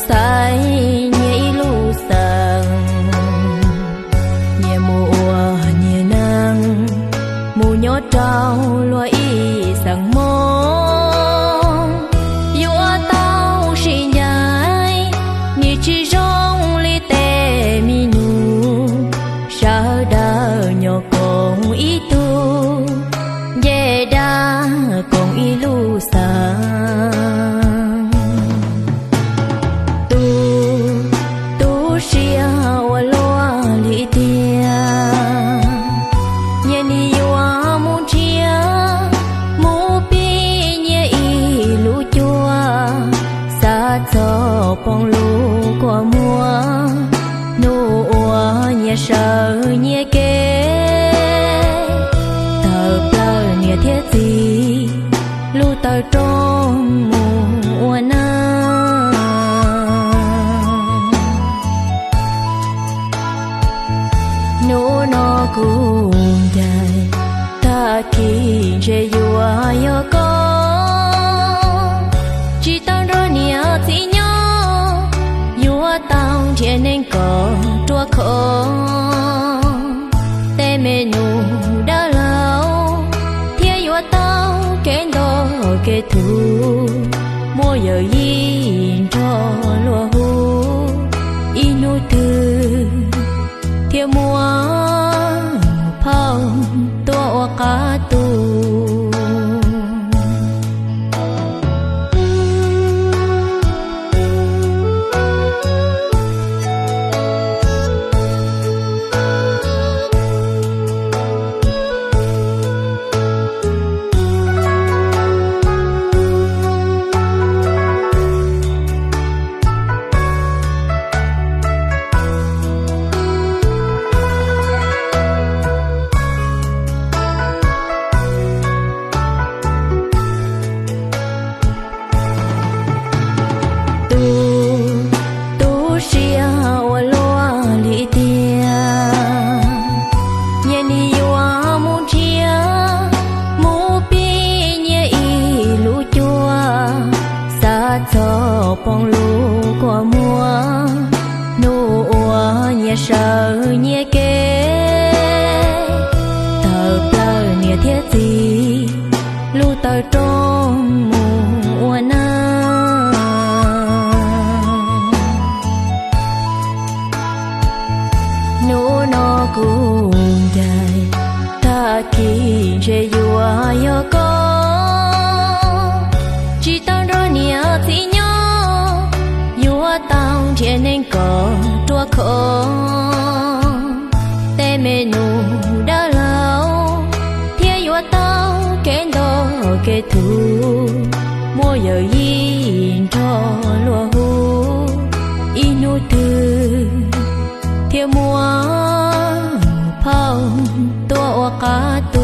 Xaiv nyias ib lub xeem, nyias mus ua nyias neej, mus nyob rau luag ib xeem Hmoob. Yuav tau sib ncaim, nim tsis zoo li tej mi nus, sawv daws nyob koom ib tug, nce dag koom ib lub xeem. Tu, tu siab ua luaj li tiag, nyias nim yuav mus nrhiav, mus pib nyias ib lub cuab, xav txog poob lub kua muag, hnub uas nyias sawv nyias kev, tawm plaws niam thiab txiv, lub taw rooj mus ua neej. Hnub no kuv ncaim, tag kis ntshe yuav yog koj, tsis tau nrog niam txiv nyob, yuav tau nrhiav neej kom ruaj khov. Tej me nus dawb laug, thiaj yuav tau kev nto kev thuv, muaj yawm yij nrog luag hu, ib hnub twg thiaj muaj phauj tuaj ua qab tu. Tu, tu siab ua luaj li tiag, nyias nim yuav mus nrhiav, mus pib nyias ib lub cuab, xav txog poob lub kua muag, hnub uas nyias sawv nyias kev, tawm plaws niam thiab txiv, lub taw rooj mus ua neej. Hnub no kuv ncaim, tag kis ntshe yuav yog koj, tsis tau nrog niam txiv nyob, yuav tau nrhiav neej kom ruaj khov. Tej me nus dawb laug, thiaj yuav tau kev nto kev thuv, muaj yawm yij nrog luag hu, ib hnub twg thiaj muaj phauj tuaj ua qab tu.